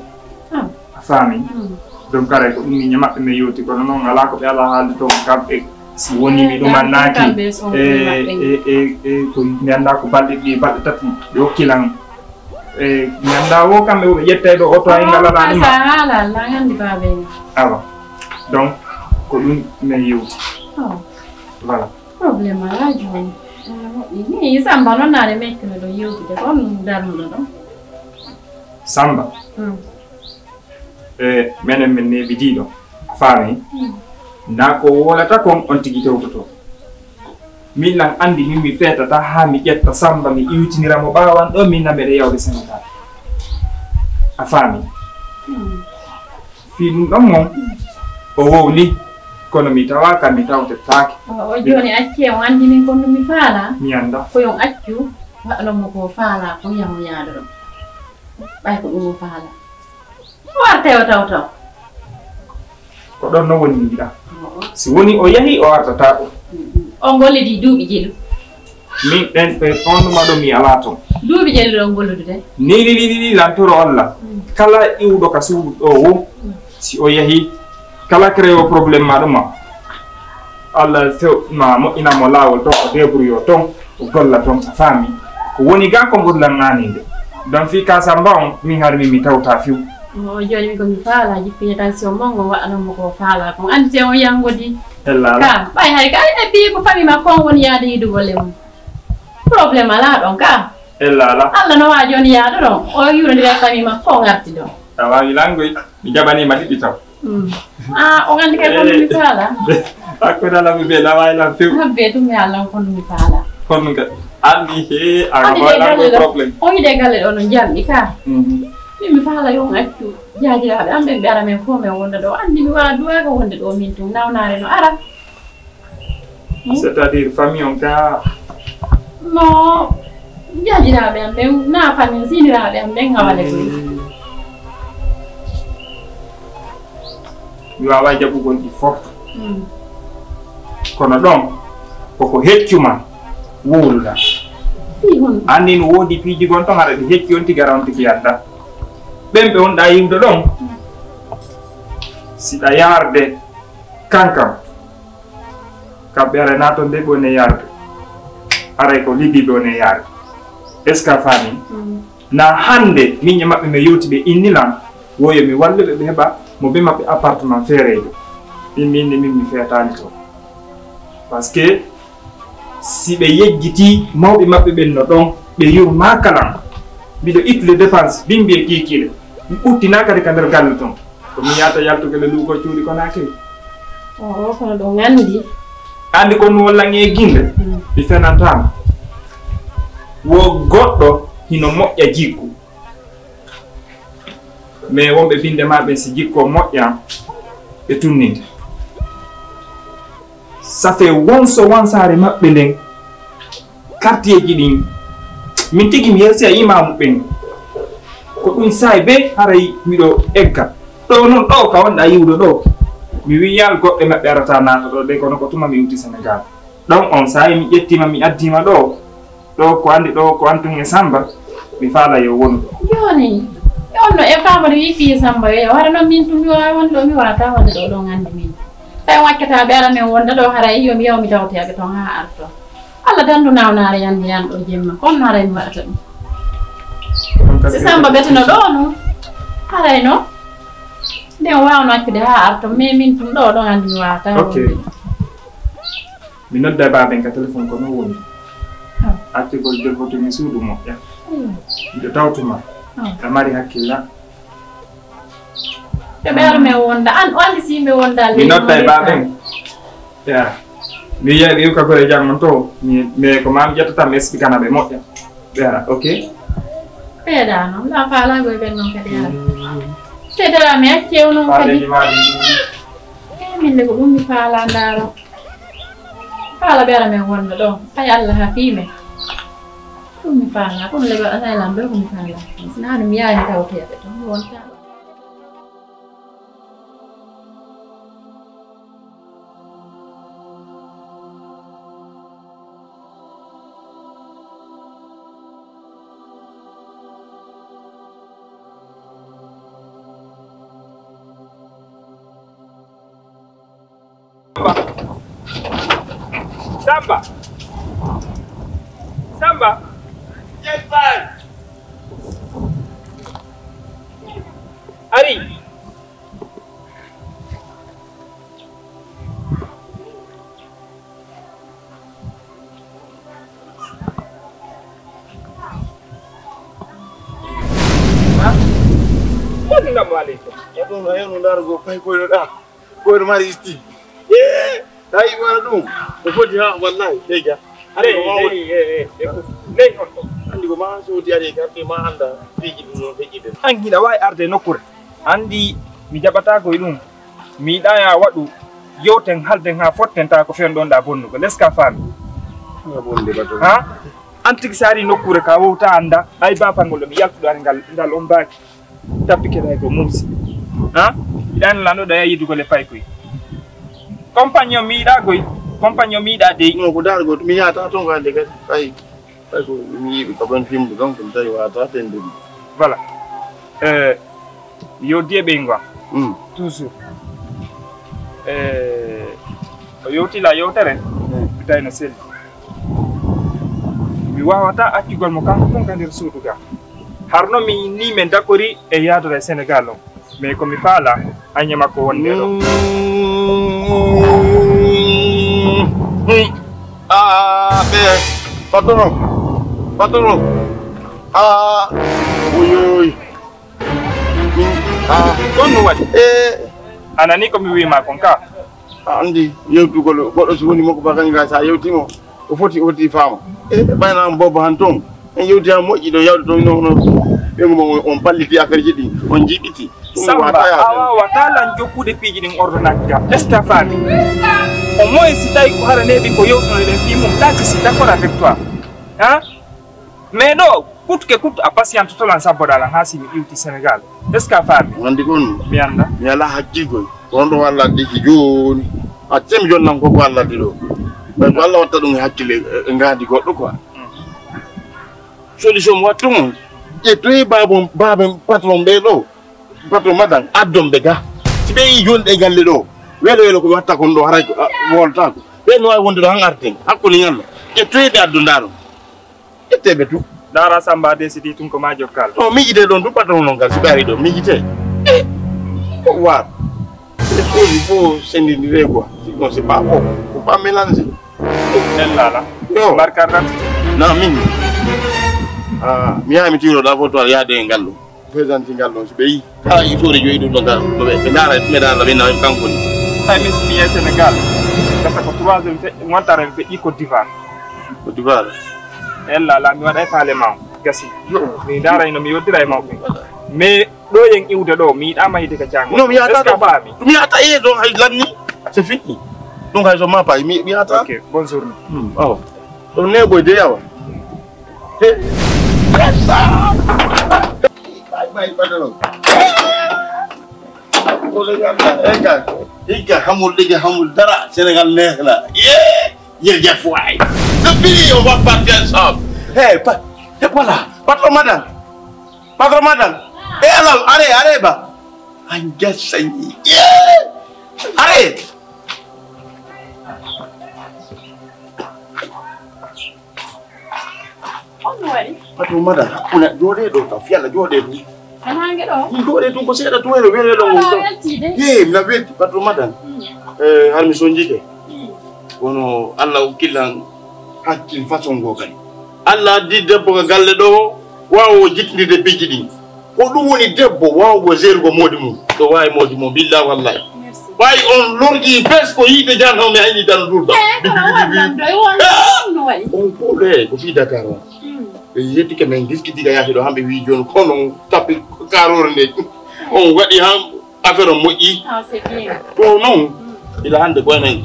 Ah. A faami? Mm. Donc, haray ko ɗum min e maɓɓe min yewti, kono noon alaa ko ɓe alaa haalde toon, kamɓe si wonii mi ɗumannaaki, kamɓe si on e, koye maɓɓe. E, e, e ko mi anndaa ko balɗe ɗiɗi, balɗe tati, ɓe okki lan. E, mi anndaa wo kamɓe wo ɓe ƴettay ɗo oto ay ngalana ɗum. Sa haala, Allah anndi baabe en. Awa. Donc, ko ɗum min yewti. Oh. Voilà. Problème alaa jooni. Ene moƴƴi. Ni Samba noon naane mettino ɗo yewtude, ko on darnuɗo ɗon? Samba? Mm. E menen min neeɓidiiɗo, a faami? Mm. Naa ko wolata kon on tigi tewtotoo. Min lan anndi min mi feetataa haa mi ƴetta Samba mi iwtinira mo ɓaawan ɗoo min na mbeɗa yawde Senegal. A faami? Mm. Fii ɗum ɗon mon, o wowli, kono mi tawaaka, mi tawtetaake. O, o jooni accee, o anndi min kon no mi faalaa. Mi anndaa. Ko yo on accu, waɗanon mo ko o faalaa kon, yaha o yaada ɗon. Ɓay ko ɗum o faalaa. O artay o tawtaw. Ko ɗon no woni mi yiɗaa. Oo. Si woni o yahi, o artataa ɗo. Mm, mm. On gollidii duuɓi jelu. Min ɗen, ɗen on ɗuma ɗo mi alaa ton. Duuɓi jeɗɗi ɗon gollude de. Ni, ni, ni, ni, ni, lantoro Allah. Mm. Kala iwɗo ka suudu ɗo wo, mm, si o yahi, kala créo problème ma ɗuma, Allah few-, ma moƴƴina mo laawol ton, o débrouille ton, o golla ton, a faami. Ko woni ga ko ɓurlan aaninde. Donc fii ka Samba on, min hari min mi tawta few. O jooni mi ko mi faala, jippine tension mon ngon waɗanon mo ko faala kon. Anndi te on yangodi. Ella ala. Ka, ɓay hay ka, e ɓii ko fami makko on woni yaade yidugol e mum. Problème alaa ɗon ka. Ella ala. Allah no waaji on yaado ɗon. O yuurondira e fami makko on arti ɗon. A waawi langoy, mi jaɓanii ma ɗiɗi taw. Mm. Ah, on anndi kay kono mi faala. Hakkunde ala mi be lawa ila few. Habbe tum mi Allah kono mi faala. Kono ka anndi he a Anndi ko de lan galle ko ɗo. Problème. On yiɗe galle ɗo no jamɗi ka. Mhm. Min mi faala yo on accu jaajiraaɓe am ɓen ɓe ara men fof men wonda ɗo. Anndi mi waawa duwaaka wonde ɗo min tun nawnaare no ara. Hmm? C'est-à-dire famille on ka no jaajiraaɓe am ɓen, na famille siniraaɓe am ɓen hawale koy. Mi waawaa jaɓugol ɗi fof. Hmm. Kono ɗon, koko heccuma, wowluɗaa. Fii honɗum? Anndi no woodi piiji gon ton, haɗa ɗi hecci on tigi, ara on tigi anndaa. Ɓen ɓe wonɗaa yiwde ɗon, si ɗa yaarde kankam, kamɓe ara na ton de ɓe woni yaarde. Aray ko Libi ɓe woni yaarde. Est-ce que a faami? Mm. Na hannde, min e maɓɓe mi yewti ɓe inni lan, wo yo mi wallu ɓe, ɓe heɓa mo ɓe maɓɓe appartement feereejo. Min, min, min mi feetaani ton. Parce que si ɓe yejjitii mawɓe maɓɓe ɓen no ɗon, ɓe yurmaaka lan. Miɗo ittude dépense, bimbi e kiikiiɗe. Mi ɓuttinaa kadi ka nder galle ton. Ko mi yahata yaltugol e luuko cuuɗi Konaakiri. Oo, kono ɗum anndi. Anndi ko no lan e ginde? Mm. Mi fenantaama. Wo goɗɗo hino moƴƴa jikku. Mais wonɓe binde maa ɓen, si jikku on moƴƴaa, ɓe tunninte. Ça fait wonso wansaare maɓɓe nden, quartier ji ɗin, min tigi mi hersi a imaamu ɓen. Ko ɗum saa'i be haray miɗo egga. Ɗoo non, ɗoo ka wonɗaa yiwde ɗoo, mi wi'aali goɗɗe maɓɓe arata naata ɗoo de, kono ko tuma mi iwti Senegaal. Ɗon on saa'i mi ƴettiima, mi addiima ɗoo. Ɗoo ko anndi, ɗoo ko an tun e Samba, mi faala yo wonu ɗoo. Jooni, on no e faamori wi'i fii Samba yo, hara non min tun mi waawi wonde ɗoo, mi waawataa wonde ɗoo, ɗon anndi min. Tawi on accataa ɓe ara men wonda ɗoo, haray yo mi yaw mi tawtoya ɓe ton haa arto. Alla dandu nawnaare yande yan ɗoo jemma, ko honno haray mi waɗata ɗum? Si Samba ɓetino ɗoo non, haray non, nden waawno accude haa arto, mais min tun ɗoo, ɗon anndi mi waawataa wonde. Mi nodda e baaben ka telefon ko non woni. Ah. Accugol debbo to mi suudu moƴƴa. Hmm. Miɗo tawtuma. Ah. A mari hakkilla. Ɓe ɓe ara men wonda. An, o anndi si yimɓe wonda. Mi nodda e baaben. Ya. Mi yiya ɓe yuka gore jam on to. Mi, mi ko maa mi ƴettata mi expliquer na ɓe moƴƴa. Ɓe ara, ok. Ɓeeɗa non. La faala go ɓen non kadi ara. Hmm. Sedara mi acce o non kadi. Faale mi maadi. Eh, min de ko ɗum mi faala ndaaro. Haala ɓe ara men wonda ɗoo, hay Alla hafii men. Ɗum mi faalaa, kono le waɗanay lan ɗoo ko mi faalaa. Si naa ɗum yaani tawtoya ɓe ton, mi wontaa ɗoo. Samba. Samba. Ari. Assalamu alaikum. Ya ɗum no hewno ndarugo pay koyɗo ɗa. Koyɗo mari isti. Eh, tawi wala ɗum. Ko foti ha wallahi. Hey ja. Ande ko mawo. Ley, ley, ley, ley on ɗo. Andi ko ma sodi ari garde ma anda fiji ɗum non fiji ɗen. An hiɗa wawi arde nokkure. Andi mi jaɓataako e ɗum. Mi yiɗaa ya waɗu, yewten, halden haa fotten, tawa ko fewndo ɗon ɗaa bonnugol. Est-ce que a faami? Nga bonde ba to. Ha? An tigi si ari nokkuure ka wowta annda, ay baapangol ɗo mi yaltuɗo ari ngal, ngal on baaki. Tappike ɗay ko mumsi. Ha? Yiɗaani lanɗo ɗaya yiɗugol e paykoy. Compagnie on mi yiɗaa koy. Compagnie o mi yiɗaa dey. Non, ko daara gooto. Mi yaata ton ko hannde kadi. Ɓay, ɓay ko mi yiɗi ko ɓen fimbu ɗon, ko mi tawi waata tendude. Voilà. Eh, yo diye ɓe ngwa. Mm. Toujours. Eh, o yewti la yewtere, mm, mi tawi no selli. Mi waawataa accugol mo kanko tun ka nder suudu ga. Harno mi ni men dakori e yaadore Senegal on. Mais ko mi faala, a ñama ko wonde ɗo. Mm. Ah, ɓe, patron, patron. Ah, oyoy. Mm. Ah. Ko ɗun waɗi? Eh. A nani ko mi wi'i ma kon ka? A anndi yewtugol goɗɗo si woni makko ba kañum ga, sa yewti mo, o foti, o foti faama. E ɓayna an boobo han toon, en yewti han moƴƴi ɗo yawde toon, no, no, ɓeyngu mon on, on balliti affaire ji ɗi, on jiɓiti. Ɗum Samba, wata yaade. A waawataa lan jokkude piiji ɗin ordonnance ga. Est-ce que a faami? Au moins si tawi ko hara neeɓi ko yewtunoɗen fii mum, là, je suis d'accord avec toi. Hein? Mais ɗo, coûte que coûte, a patiente to lan sabboɗaa lan haa si mi iwti Sénégal. Est-ce que a faami? Wandi kon, mi annda. Mi alaa hakkilgol. Ko honɗum Allah addi ki jooni? Accee mi jonnan ko ko Allah addi ɗo. Ɓay ko Allah watta ɗum e hakkille, e, e ngaandi goɗɗo quoi. Solution mo wattu mon. Ƴettoy baabon, baaben patron ɓe ɗo. Patron madan, addon ɓe ga. Si ɓe yii jonɗe galle ɗo, welo welo ko watta kon ɗo haray ko, a, woltaako. Ɓe no waawi wonde ɗo han arten. Hakkunde ñallo. Ƴettoy ɓe addon ndaaro. Ƴettee ɓe tu. Ndaara Samba desidi tun ko maa jokkal. No miijitee ɗon tu patron non kadi, si ɓe arii ɗo, miijitee. Eh, ko waar. E ɗo il faut sendindire quoi. Sinon c'est pas bon. Faut pas mélanger. Ella la. Yo. Marka d'identité. Non, min. Ah, mi yaha mi tiro da photo yaade e ngal ɗo. Présenté ngal ɗon, si ɓe yii. Kala histoire joyi ɗum ɗon ka, no ɓe, ɓe ndaara, ɓe ndaara, ɓe ndaara kanko ni. Ay, mais si mi yahi Sénégal, gasa ko trois heures fe-, ngontara mi feƴƴi Côte d'Ivoire. Côte d'Ivoire? Ella la, mi waɗay faale ma on. Gasi. Mi ndaara no mi yoddira e mawɓe. Mais ɗo yen iwde ɗo, mi yiɗaa mayde ka caango. Non, mi yahata ɗo. Est-ce que a faami? Mi yahata e ɗon hay lanni. C'est fini. Donc hay so ma pay, mi, mi yahata. Ok, bonne journée. Hmm, awa. Ɗum ne boy de yawa. He. Bay, bay, bay, bay. Wala yalla, ega, ega hamul, ega hamul dara, Sénégal neex na. Yeah! Jërëjëf waay. C'est fini, on va partir ensemble. Hey, pa-, et voilà, patron madame. Patron madame. Eh, alors, allez, allez, ba. Anja sanyi. Yeah! Allez. On waɗi? Patron madame, hakkune jooɗee ɗo kam, fiyalla jooɗee ɗum. Hanaange ɗo? Ɗum jooɗee ɗum ko seeɗa tuwere, were ɗo. Wala weltiide. Yee, mina welti, patron madame. Mm. Eh, har mi sonjike. Mm. Kono Allah hokkillan hakkil façon goo kadi. Allah addi debbo ka galle ɗo, waawo jittindirde piiji ɗin. Ko ɗum woni debbo waawugo jerugo moodi mum. Ɗo waawi moodi mum, billahi wallahi. Merci. Ɓay on lorƴi fes ko yiite jahannama mi hayni tan durda. Eh, kono on lamɗo, e on no waɗi? On ko ɗo, eh, ko fii Dakar on. Mm. Ɓe yettike men diskiti ka yaasi ɗo, hamɓe wii jooni kono tappi karoore nde. On waɗi han affaire on moƴƴi. Ah, c'est bien. Ko non. Mm. Ila hannde ko enen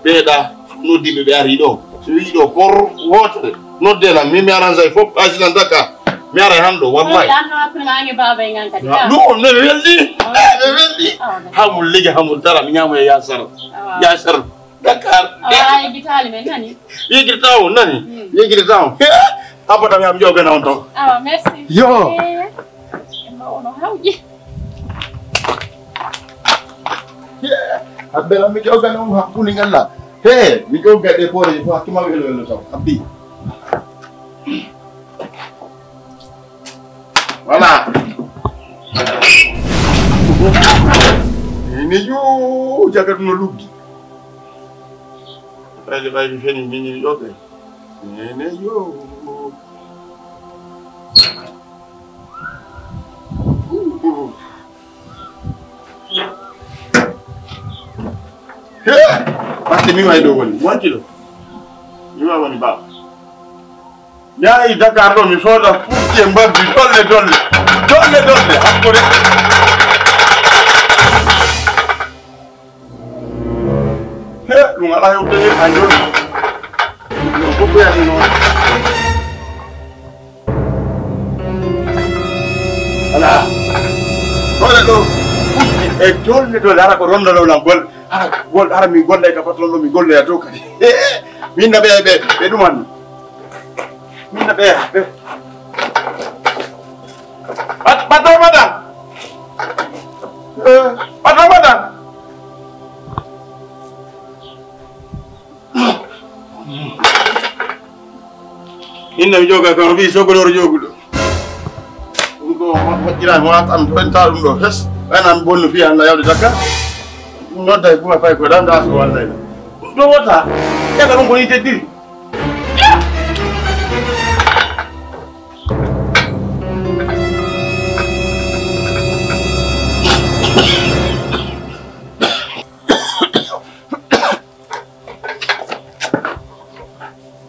ɓeeɗa noddiiɓe ɓe ari ɗo. So wii ɗo por wootere, noddee lan, min mi arrange ay fof, asilan Dakar. Mi aray han ɗo, wallahi. Ɗan no hakkunde maa e baaba en an kadi, ka? Non, non, mi weldi. Ah. Eh, mi weldi. Ah, d'accord. Hamul lege, hamul dara, mi ñaamo e yaasar. Ah. Yaasar. Dakar. Ah, yegitaali men nani? Yegirta on, nani? Hmm. Yegirta on. Abada mi am jogana on to. Ah, merci. Yo. Eh, ma ono hawji. Abela mi jogana on hakkunde ngalla. He, mi joga ɗe poore, ko hakkima welo welo saw. Abbi. Voilà. Ene yo, jagatu no luggi. Ɓayde, ɓayde feni, min ni ɗo ɓe. Ene yo. He! Parce que mi wawi ɗo woni, wanti ɗo. Mi wawi woni baawo. Yahi Dakar ɗo, mi sooda futti e mbabbi, dolle, dolle. Dolle, dolle, hakkude. He, ɗum alaa hewde hen, hay ɗon. Ɗum fof ko yahdi noon. Alaa. Doole ɗo, futti e dolle, dolle, hara ko ronndano lam golle. Hara gol-, hara min gollay ka patron ɗo, min golloya dow kadi. Min na ɓe, ɓe, ɓe ɗuman. Min na ɓe, ɓe. Pat-, patron madam. Eh, patron madam. Inna mi jooga kan, o wi'i sogolooro jooguɗo. Ɗum ɗo mo-, moƴƴiraani, wonaa tan penta ɗum ɗo fes. Ɓayna mi bonno fii annda yawde Dakar. Nodday kuma fay ko ɗan ɗaa so wallay. Ɗum ɗo wota. Yaga ɗum ko ni teddiri.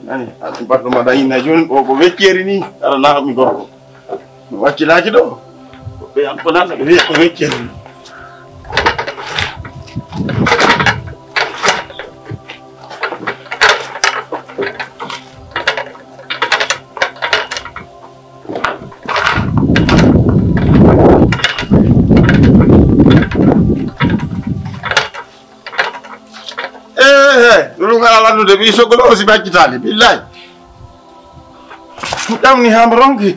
Nani, a ɗum batno ma dañi na jooni, ko, ko wecceri ni, aɗa naami gorko. Mi waccilaaki ɗo. Ko ɓe an ko nata, ɓe wiya ko wecceri ni. Ehe, ɗum ngal landude, ɓii sogol o si ɓaccitaali, billahi. Ɗamni ham ronki.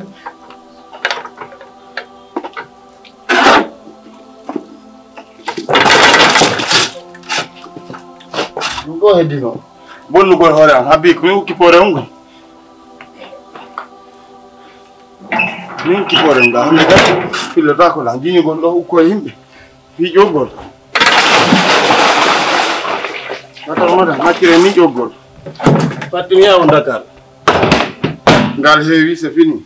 Ɗum ɗo heddino. Bonnugol hoore am, habbi ko mi ukki poore on ngol. Mi ukki poore on ngal, hannde kadi, fillotaako lan, giñugol ɗo ukko e yimɓe. Fii ƴoggol. Dakar mada, makkire ni ƴoggol. Fatti mi yawo Dakar. Ngal heewi, c'est fini.